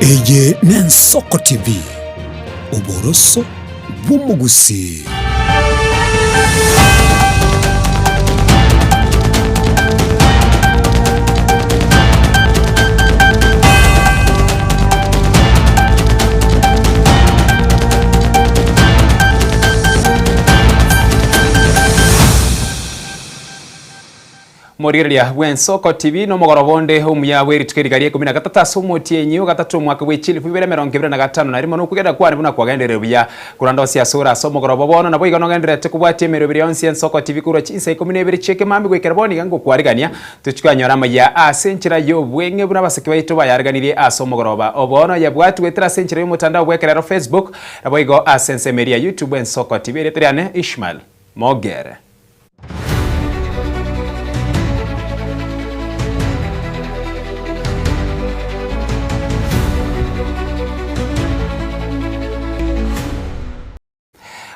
Eye n'Ensoko TV, oboroso bw'omogusii. Morigereria bw'Ensoko TV nomogoroba onde omuya bw'erituko eriga ria ikomi na gatato ase omotienyi o gatato omwaka bwe chilifu ibere emerongo ebere na gatano na rimo nokogenda kwane buna kwagenderire buya korende ase ase ore ase omogoroba bono nabo igo nogendererete kobwatia emeroberi yonsi y'Ensoko TV korwa chinsa ikomi na ibere chi'ekemambia goikera bono iga ngokwarigania tochikanyora amaya ase enchera y'obweng'e buna abasake baito bayariganirie ase omogoroba o bono yabwati goetera ase enchera y'omotandao bw'ekerero Facebook naboigo ase ensemo eria ya YouTube Ensoko TV erieta riane Ishmael Mogere.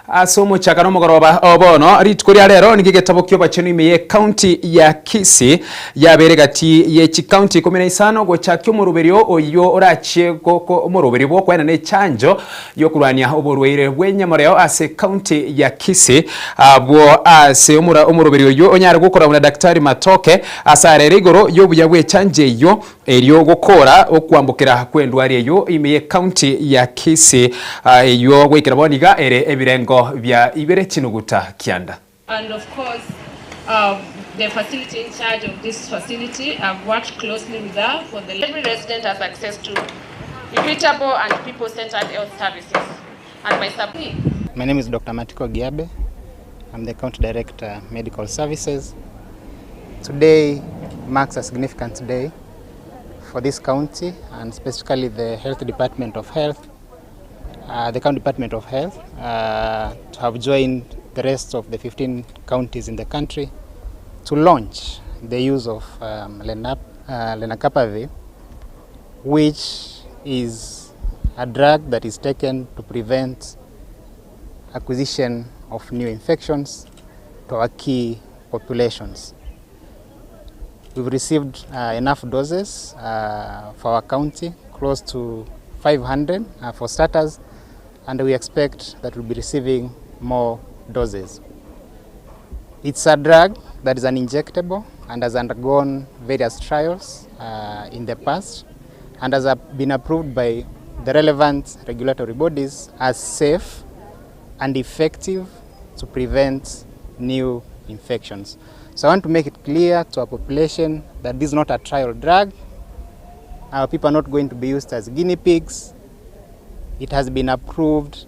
Ase omochakano omogoroba o bono, rituko ria rero nigo egetabo ki'obochenu ime y'ecounty ya Kisii yabeire gati ye chicounty ikomi na isano gochakia omoroberio oyio orachie omoroberio bw'okoenana echanjo y'okorwania oborwaire bw'enyamoreo ase ecounty ya Kisii abwo ase omoroberio oyio onyare gokorwa buna Daktari Matoke ase arere igoro y'obuya bw'echanjo eyio Erio gokora okwambokera kw'endwari eyio ime y'ecounty ya Kisii, eyio goikera bono iga ere ebirengo bia ibere chinuguta kianda. And of course the facility in charge of this facility I've worked closely with her for the every resident has access to equitable and people centered health services and my sub. My name is Dr. Matiko Giabe. I'm the County Director, Medical Services. Today marks a significant day for this county and specifically the Health Department of Health, the County Department of Health, to have joined the rest of the 15 counties in the country to launch the use of lenacapavir, which is a drug that is taken to prevent acquisition of new infections to our key populations. We've received enough doses for our county, close to 500 for starters, and we expect that we'll be receiving more doses. It's a drug that is an injectable and has undergone various trials in the past and has been approved by the relevant regulatory bodies as safe and effective to prevent new infections. So I want to make it clear to our population that this is not a trial drug. Our people are not going to be used as guinea pigs. It has been approved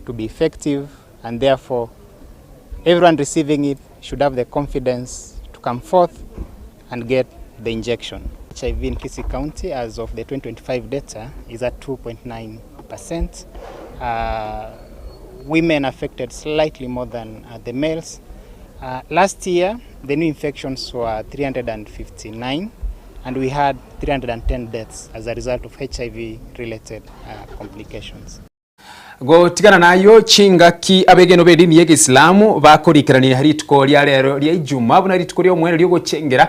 to be effective, and therefore everyone receiving it should have the confidence to come forth and get the injection. HIV in Kisii County as of the 2025 data is at 2.9%. Women affected slightly more than the males. Last year, the new infections were 359, and we had 310 deaths as a result of HIV-related complications. Gotigana nayio chingaki abegeno b'edini y'Egesilamu bakorikerania rituko ria rero ria Ijuma buna rituko ri'omwene riogochengera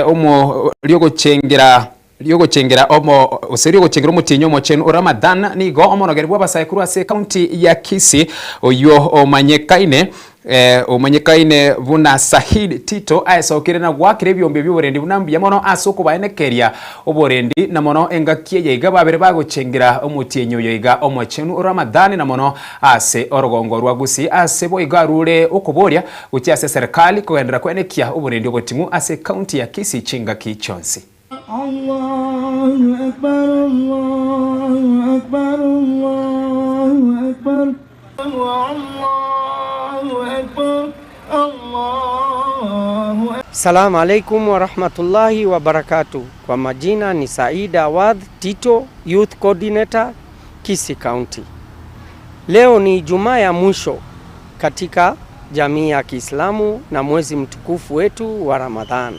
omo riogochengera riogochengera omo ose riogochengera omotienyi omochenu o Ramadhan nigo omonogeri bw'abasae korwa ase ekaunti ya Kisii oyio omanyekaine omanyekaine buna Sahid Tito aesokire na gwakire ebiombe bioborendi buna mbuya mono ase okobaenekeria oborendi na mono engaki eye iga babere bagochengera omotienyi oyo iga omochenu o Ramadhani na mono ase orogongo rwa Gusii ase boigo arure okoboria gochia ase eserekali kogenderera koenekia oborendi oboting'u ase ekaunti ya Kisii chingaki chionsi. Allahu Akbar, Allahu Akbar, Allahu Akbar, Allahu Akbar, Allahu Akbar. Salamu alaikum warahmatullahi wabarakatuh. Kwa majina ni Said Awadh Tito, Youth Coordinator, Kisii County. Leo ni Ijumaa ya mwisho katika jamii ya Kiislamu na mwezi mtukufu wetu wa Ramadhan.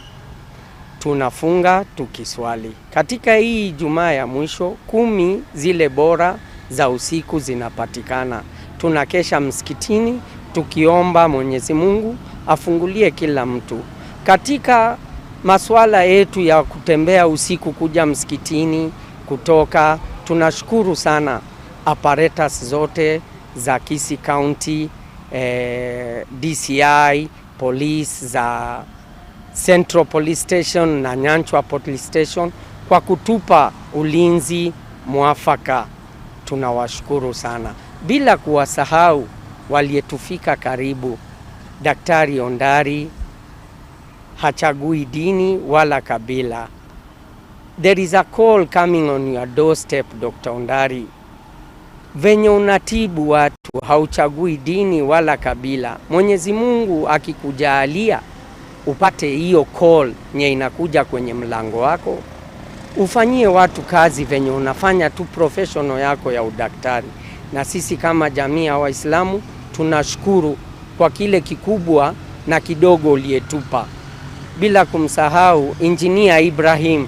Tunafunga tukiswali. Katika hii Ijumaa ya mwisho, 10 zile bora za usiku zinapatikana. Tunakesha msikitini tukiomba Mwenyezi Mungu afungulie kila mtu. Katika masuala yetu ya kutembea usiku kuja msikitini, kutoka, Tunashukuru sana apparatus zote za Kisii County, DCI, police za Central Police Station na Nyanchwa Police Station kwa kutupa ulinzi mwafaka. Tunawashukuru sana, bila kuwasahau waliyetufika karibu. Daktari Ondari hachagui dini wala kabila. There is a call coming on your doorstep, Dr. Ondari. Venye unatibu watu hauchagui dini wala kabila. Mwenyezi Mungu akikujalia upate hiyo call nye inakuja kwenye mlango wako, ufanyie watu kazi venye unafanya tu professional yako ya udaktari. Na sisi kama jamii ya Waislamu tunashukuru kwa kile kikubwa na kidogo uliyetupa, bila kumsahau Injinia Ibrahim,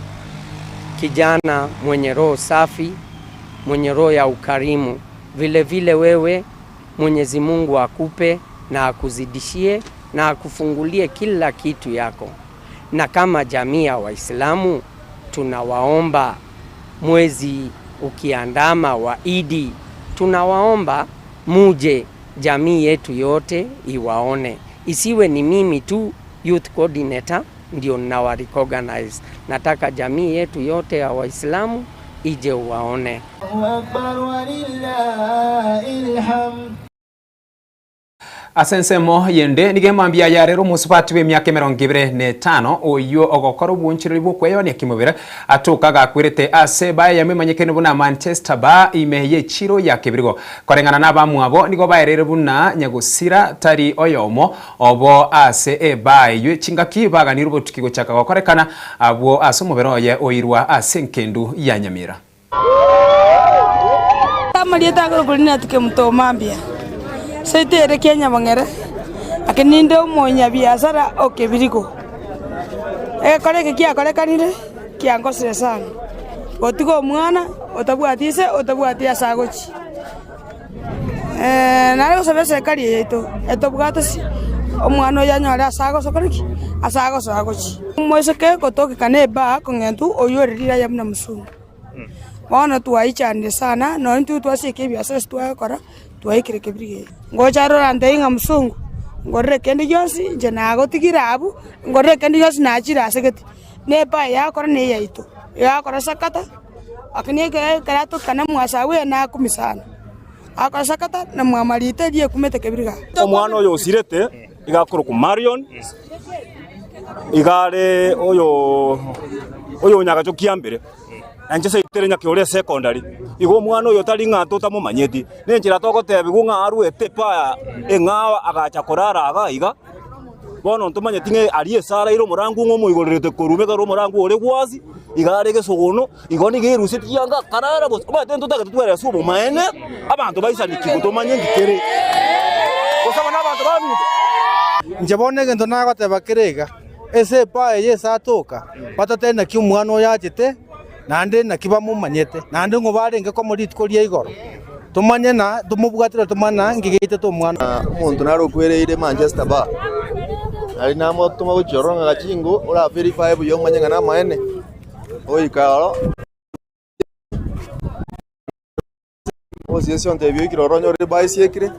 kijana mwenye roho safi, mwenye roho ya ukarimu. Vile vile wewe Mwenyezi Mungu akupe na akuzidishie na akufungulie kila kitu yako. Na kama jamii ya Waislamu tunawaomba mwezi ukiandama wa Idi, tunawaomba muje jamii yetu yote iwaone, isiwe ni mimi tu youth coordinator ndio nawa recognize. Nataka jamii yetu yote ya Waislamu ije uwaone. Akbar walillahil hamd. Asensemo yende nigemambia ya rero musubati w'emyaka 25 oyo ogokora obwonchereri bwokweyonia kimubere atuka gakwirete ase baya yamemanyekene buna Manchester ba ime yechiro ya kebirigo koreng'ana na abamwabo nigo baerere buna nyagusira tari oyomo obo ase ebaye chingaki baganire obotuki gochaka gokorekana abwo ase omobere oye oirwa ase enkendu ya Nyamira. Saitere Kenya bangere akininde omonya biasara okebiriko ekoreke kiakorekanire kiangosire sana gotiga omwana otabwatise otabwati asagochi nare gosaba serikali yaito etobwatisi omwana oyo anyore asagosokoreki asagosoagochi omoiseke gotokekana eba kong'entu oyo orerire aye buna musungu bono twaichanire sana nonya intwe twasieka ebiasara ase twagokora twaikire kebirigeri ngocha rora ng'a musungu ngorere kende gionsi inche nagotigire abwo ngorere kende gionsi nachire ase gete na ebae yakora na eyaito yakora sakata lakini ekero atokana mwasa we nakumi sana akora sakata na mwamarite riekumete kebiriga omwana oyo osirete igakorokwa Marion igare oyo oyo nyagacho kiambere nanje saitere nyakiore secondary igo omwana oyo tari ng'a totamomanyeti nenchera togotebigwa ng'a arwete paya eng'awa agacha korara iga iga bono ntomanyeti ng'a aria esara ire omorangu ng'a omoigorerete korwa ekero omorangu ore gwasi iga are gesogono igo nigo eruseti yanga karara bosa omanyete ntotagete tweresa obomaene abanto baisaniki tomanye nkikere gosaba na abanto baminto inche bono egento nagoteba kere iga ase epaya eye ase atoka batatari naki omwana oyo achete nande naki bamomanyete nande ng'o barenge komorituko ria igoro tumanye na tumobwatire tumana nkigeitete omwana omonto nare okwereire Manchester bar nari namotoma gochiorora ng'a gachingo ora verify buya omanye ng'a namaene oika oro osiesi ontebia oikire oro onyore baisiekire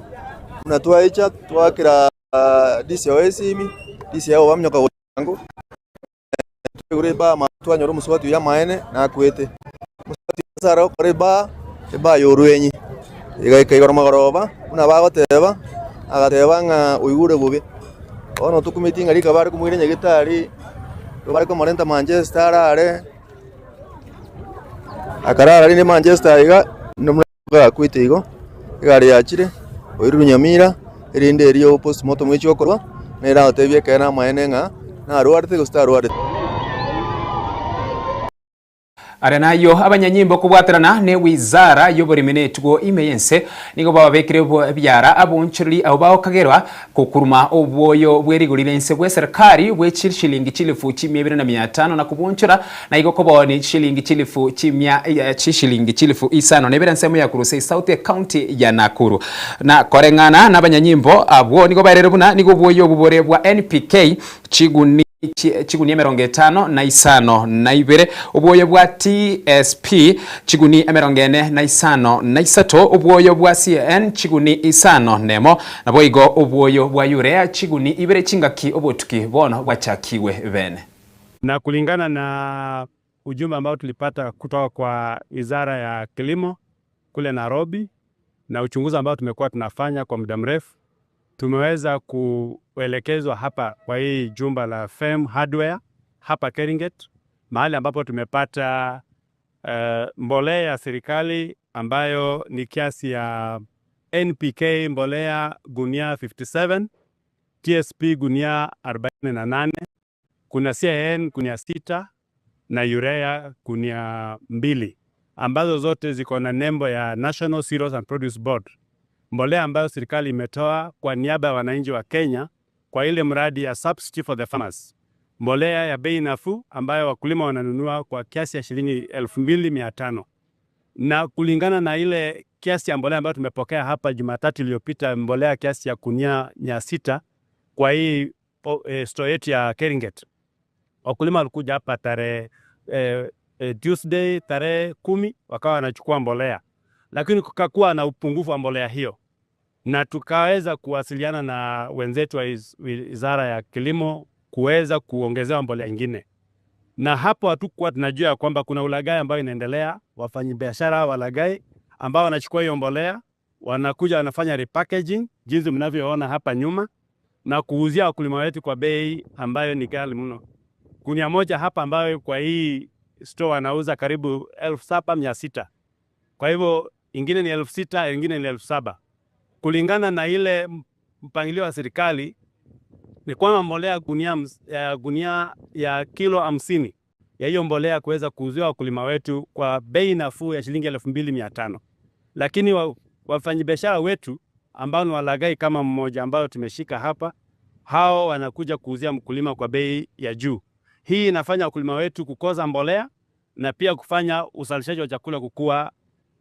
buna twaicha twakera DCO esimi DCO baminyoka gochango twegure eba twanyora omusubati oyo amaene nakwete omusubati ase okora eba eba ya orwenyi igaika igoro magoroba buna bagoteba agateba ng'a oigure bobe bono tokumeti ng'a rika bare komoira nyagetari bare komorenta Manchester arare akarara rinde Manchester iga gakwete igo egari yachire oirwe Nyamira erinde erio postmortem echi gokorwa nere agotebia ekero amaene ng'a narwarete gose tarwarete. Are nayo abanyanyimbo kubwaterana ne wizara y'oborimi netugo ime yense nigo bababekire ebyara abonchoreri abo baokagerwa kokuruma obwoyo bwerigorire ense bwe serikali bwe shilingi chilifu 2500 na kubonchora na igo koboni shilingi chilifu chimia shilingi chilifu isano nebera nsemo ya kuruse South County ya Nakuru na koreng'ana n'abanyanyimbo abwo nigo barere buna nigo obwoyo obubore bwa NPK chiguni. Chigunia 52, obwoyo bwa TSP chiguni 43, obwoyo bwa CN chiguni 51, naboigo obwoyo bwa urea chiguni 2 chingaki obotuki bono bwachakiwe bene. Na kulingana na ujumbe ambao tulipata kutoka kwa Wizara ya Kilimo kule Nairobi na uchunguzi ambao tumekuwa tunafanya kwa muda mrefu, tumeweza kuelekezwa hapa kwa hii jumba la Fem Hardware hapa Keringet, mahali ambapo tumepata mbolea ya serikali ambayo ni kiasi ya NPK mbolea gunia 57, TSP gunia 48, kuna CAN gunia 6 na urea gunia 2 ambazo zote ziko na nembo ya National Cereals and Produce Board, mbolea ambayo serikali imetoa kwa niaba ya wananchi wa Kenya kwa ile mradi ya Subsidy for the Farmers, mbolea ya bei nafuu ambayo wakulima wananunua kwa kiasi ya shilingi 2500. Na kulingana na ile kiasi ya mbolea ambayo tumepokea hapa Jumatatu iliyopita, mbolea kiasi ya gunia 600 kwa hii store yetu ya Keringet. Wakulima walikuja hapa tarehe Tuesday tarehe 10 wakawa wanachukua mbolea, lakini kukakuwa na upungufu wa mbolea hiyo, na tukaweza kuwasiliana na wenzetu wa Wizara ya Kilimo kuweza kuongezewa mbolea nyingine. Na hapo hatukuwa tunajua kwamba kuna ulaghai ambayo inaendelea, wafanyabiashara walaghai ambao wanachukua hiyo mbolea wanakuja wanafanya repackaging jinsi mnavyoona hapa nyuma na kuuzia wakulima wetu kwa bei ambayo ni ghali mno. Gunia moja hapa ambayo kwa hii store wanauza karibu 7600. Kwa hivyo ingine ni 6000, ingine ni 7000. Kulingana na ile mpangilio wa serikali ni kwamba mbolea gunia ya kilo 50 ya hiyo mbolea kuweza kuuziwa wakulima wetu kwa bei nafuu ya shilingi 2500. Lakini wafanyabiashara wetu ambao ni walaghai kama mmoja ambao tumeshika hapa, hao wanakuja kuuzia mkulima kwa bei ya juu. Hii inafanya wakulima wetu kukosa mbolea na pia kufanya uzalishaji wa chakula kukua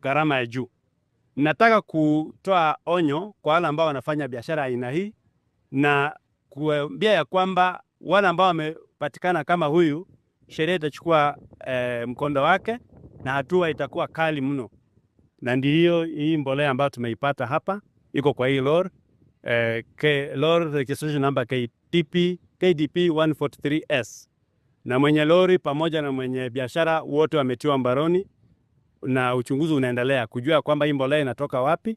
gharama ya juu. Nataka kutoa onyo kwa wale ambao wanafanya biashara aina hii na kuambia ya kwamba wale ambao wamepatikana kama huyu, sheria itachukua mkondo wake na hatua itakuwa kali mno. Na ndiyo hii mbolea ambayo tumeipata hapa iko kwa hii lori, lori registration number KDP 143S, na mwenye lori pamoja na mwenye biashara wote wametiwa mbaroni na uchunguzi unaendelea kujua kwamba hii mbolea inatoka wapi.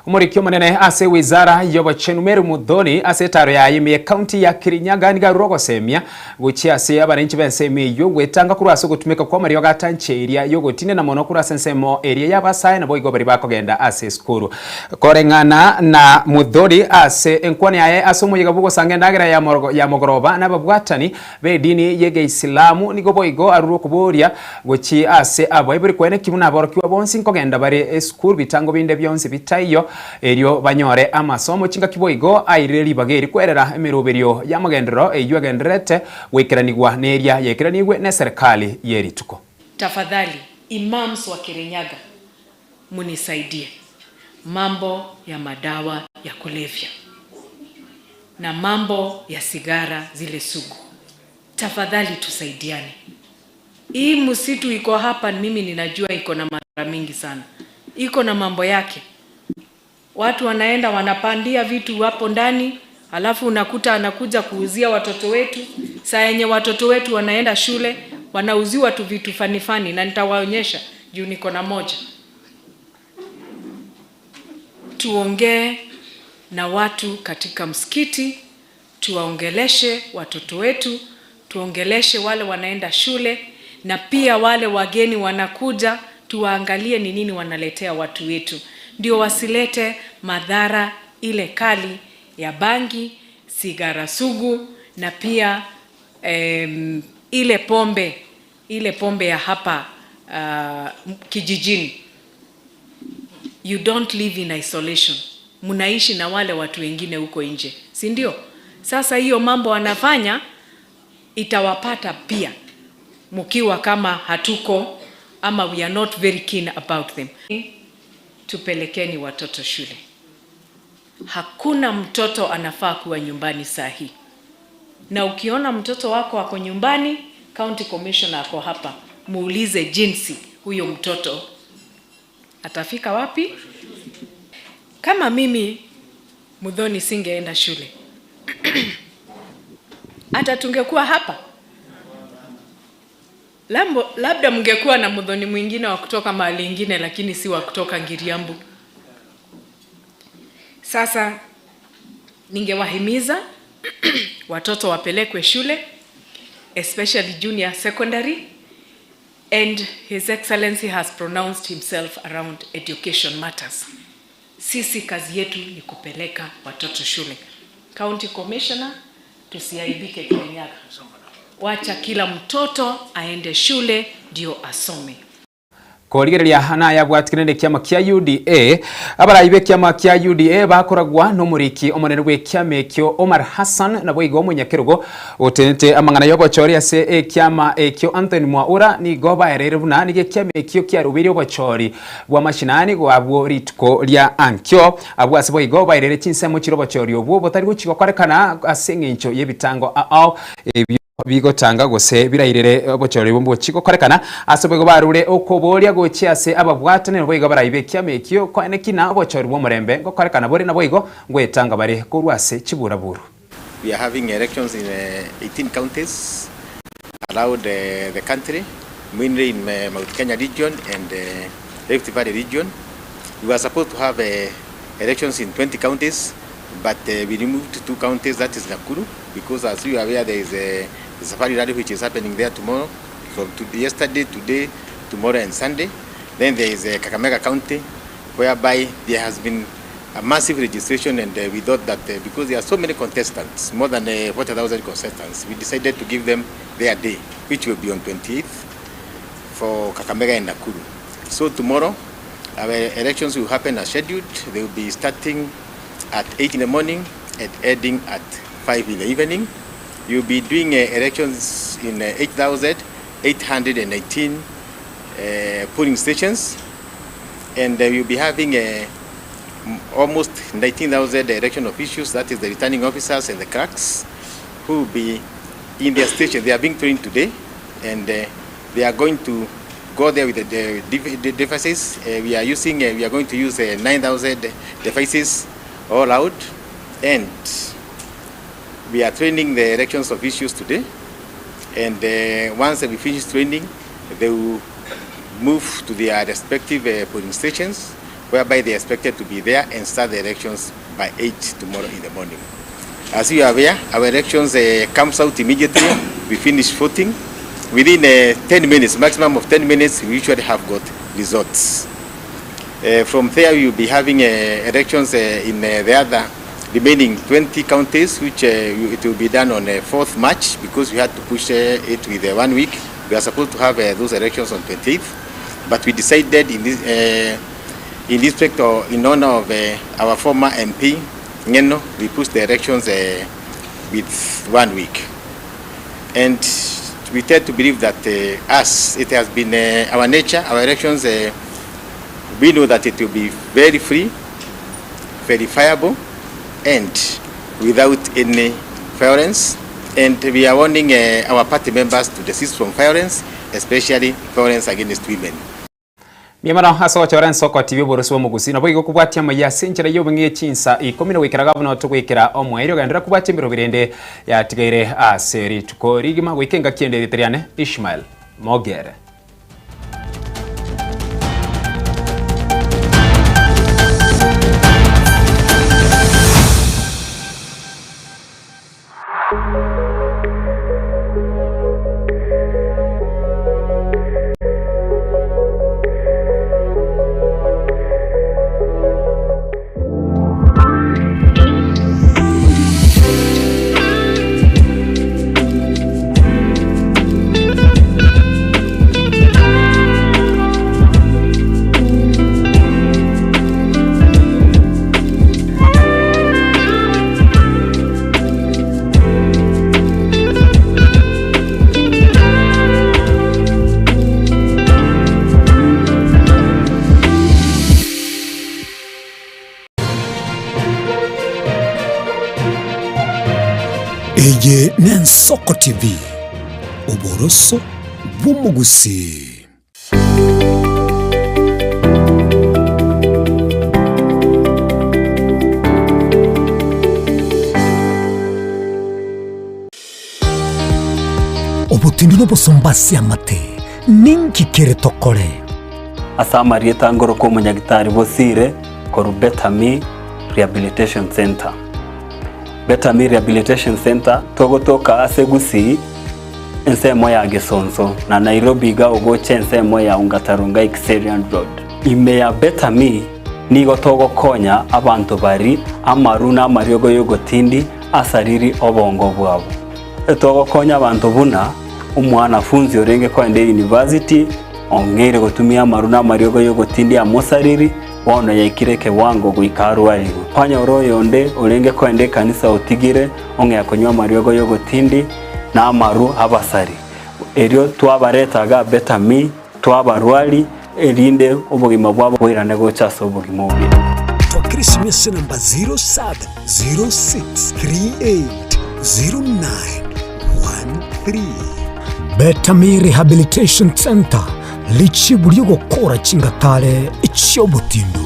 Umurikio munene ase wizara y'obochenu Mary Muthoni ase etaro yayimie county ya Kirinyaga nigaruro gosemia guchia ase abananchi b'ensemo eywo gwetanga korwa ase ogotumeka kwa amario gatanche yogotine na mono korwa ase ensemo eria y'abasae nabo igo bari bakogenda ase esukuru koreng'ana na Muthoni ase enkwana yaye ase omoyega bogosanga endagera ya mogoroba n'ababwatani b'edini y'egeisilamu nigo boigo arure okoboria gochi ase abaibori kwene kimu naborokiwa bonsi nkogenda bare esukuru bitango binde bionsi bitaiyo erio banyore amasomo chinga kiboigo aire ribageri kwerera emiroberio ya magendero eyo agenderete gwekeranigwa neria yekeranigwe ne serikali yerituko. Tafadhali imams wa Kirinyaga munisaidie mambo ya madawa ya kulevya na mambo ya sigara zile sugu. Tafadhali tusaidiane. Hii msitu iko hapa, mimi ninajua iko na madhara mingi sana, iko na mambo yake. Watu wanaenda wanapandia vitu hapo ndani, alafu unakuta anakuja kuuzia watoto wetu. Saa yenye watoto wetu wanaenda shule wanauziwa tu vitu fani fani, na nitawaonyesha juu niko na moja. Tuongee na watu katika msikiti, tuwaongeleshe watoto wetu, tuongeleshe wale wanaenda shule, na pia wale wageni wanakuja, tuwaangalie ni nini wanaletea watu wetu, ndio wasilete madhara ile kali ya bangi, sigara sugu, na pia ile pombe ya hapa kijijini. You don't live in isolation. Mnaishi na wale watu wengine huko nje, si ndio? Sasa hiyo mambo wanafanya itawapata pia mkiwa kama hatuko ama we are not very keen about them. Tupelekeni watoto shule. Hakuna mtoto anafaa kuwa nyumbani saa hii. Na ukiona mtoto wako ako nyumbani, county commissioner ako hapa, muulize jinsi huyo mtoto atafika wapi. Kama mimi Muthoni singeenda shule hata tungekuwa hapa Lambo, labda mngekuwa na Muthoni mwingine wa kutoka mahali ingine, lakini si wa kutoka Ngiriambu. Sasa ningewahimiza watoto wapelekwe shule, especially junior secondary, and His Excellency has pronounced himself around education matters. Sisi kazi yetu ni kupeleka watoto shule. County Commissioner, tusiaibike Kirinyaga. Wacha kila mtoto aende shule ndio asome. Korigereria na yabwatikire kiama kia UDA abarayi be kiama kia UDA bakoragwa n'omuriki omonene bwe kiama ekio Omar Hassan na boigo omonyakerugo otenete amang'ana y'obochori ase ekiama ekio Anthony Mwaura nigo baereire buna nige kiama ekio kiarubirie obochori bwa mashinani gwabwo rituko ria ankio abwo ase boigo baereire chinsemo chire obochori obwo botari gochigwa kwarekana ase eng'encho y'ebitango ao ebio bigotanga gose birairere obochori bwo chikokorekana ase boigo barure okoboria gochi ase ababwatane boigo baraibe kiama ekio kwanekina obochori bwo murembe ngokorekana bori na boigo ngwetanga bare korwa ase chiburaburu. We are having elections in 18 counties around the country, mainly in Mount Kenya region and Rift Valley region. We were supposed to have elections in 20 counties, but we removed 2 counties, that is Nakuru, because as you are aware there is a safari rally which is happening there tomorrow, from yesterday, today, tomorrow and Sunday. Then there is a Kakamega County, whereby there has been a massive registration, and we thought that because there are so many contestants, more than 40,000 contestants, we decided to give them their day, which will be on 28th for Kakamega and Nakuru. So tomorrow, our elections will happen as scheduled. They will be starting at 8 in the morning and ending at 5 in the evening. You'll be doing elections in 8,819 polling stations, and you'll be having almost 19,000 election officials, that is the returning officers and the clerks, who will be in their station. They are being trained today, and they are going to go there with the devices. We are going to use 9,000 devices all out, and we are training the elections officials today, and once we finish training, they will move to their respective polling stations, whereby they are expected to be there and start the elections by 8 tomorrow in the morning. As you are aware, our elections comes out immediately. We finish voting. Within 10 minutes, maximum of 10 minutes, we usually have got results. From there, we will be having elections in the other remaining 20 counties, which it will be done on 4th March, because we had to push it with 1 week. We are supposed to have those elections on 28th, but we decided in this in respect or in honor of our former MP Ngeno, we pushed the elections with 1 week. And we tend to believe that as it has been our nature, our elections, we know that it will be very free, verifiable, and without any violence. And we are warning our party members to desist from violence, especially violence against women. Miamano hasa wachora nsoko TV borosi wa mugusi na boigo kubwatia maya sinchera yo bengi chinsa 10 na wikira gavana tugwikira omweiro gandira kubwatia mbiro birende yatigaire aseri tukorigima wikenga kiende ritriane Ishmael Mogere. Eye n'Ensoko TV, oboroso bw'omugusi. Obotindi n'obosomba ase amate ninki kere tokore. Ase amarieta ngoroko omonyagitari bosire koru Better Me Rehabilitation Center. Better Me Rehabilitation Center togotoka ase Gusii ensemo ya Gesonso na Nairobi ga ogoche ensemo ya Ungatarunga Exerian Road. Ime ya Better Me nigo togokonya abantu bari amaru na amariogo yogotindi asariri obongo bwabo. Togokonya abantu buna umwanafunzi orenge kwende university ongere gotumia amaru na amariogo yogotindi amosariri bono yaikire kewango goikarwariwe. Kwanya oroyo onde orenge kwende kanisa otigire ongea konywa amariogo yogotindi na amaru abasari. Erio twabaretaga Better Me twabarwari erinde obogima bwabo bwirane gocha ase obogima obuya. Twakirisimiase namba 0706380913. Better Me Rehabilitation Center lichibu lyogokora chingatale echiobotindu.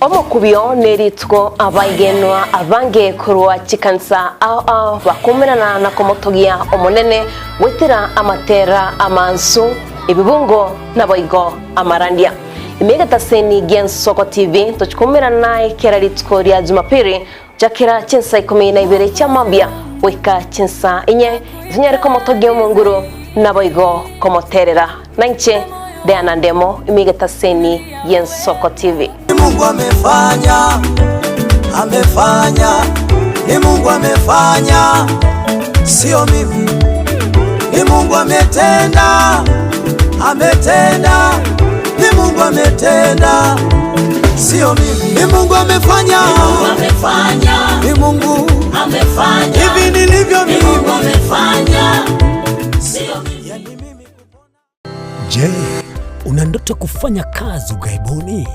Omokubio neritwo abaigenwa abange kurwa chikansa ao bakumerana na komotogia omonene wetera amatera amansu ebibungo naboigo amarandia. Imegataseni Gensoko TV tochikumerana naye kera ritwo rya Jumapili jakira chinsa 12 cha mambia wika chinsa inye zinyare komotogia omonguru naboigo komoterera nanche Diana Ndemo imigataseni Gensoko TV. Mungu amefanya, amefanya, ni Mungu amefanya, sio mimi. Ni Mungu ametenda, ametenda, ni Mungu ametenda, sio mimi. Ni Mungu amefanya, ni Mungu amefanya, ni Mungu amefanya, hivi nilivyo mimi. Ni Mungu amefanya, sio mimi. Je, una ndoto kufanya kazi ughaibuni?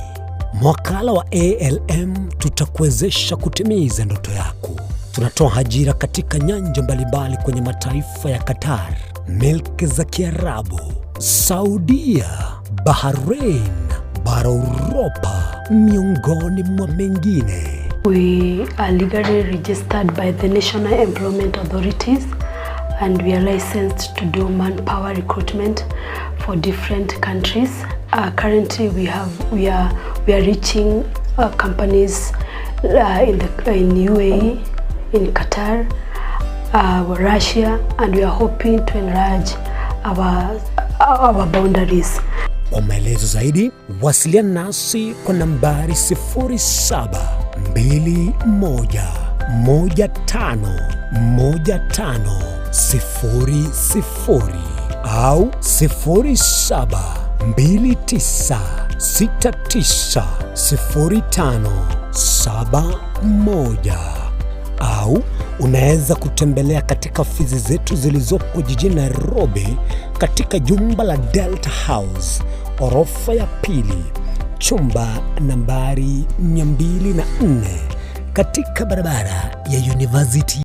Mwakala wa ALM tutakuwezesha kutimiza ndoto yako. Tunatoa ajira katika nyanja mbalimbali kwenye mataifa ya Qatar, milki za Kiarabu, Saudia, Bahrain, bara Europa, miongoni mwa mengine. We are legally registered by the National Employment Authorities and we are licensed to do manpower recruitment for different countries. Currently we are reaching companies in UAE, in Qatar, Russia, and we are hoping to enlarge our boundaries. Kwa maelezo zaidi wasiliana nasi kwa nambari 0721151500 au 0729690571 au unaweza kutembelea katika ofisi zetu zilizopo jijini Nairobi katika jumba la Delta House, orofa ya pili, chumba nambari 204 katika barabara ya University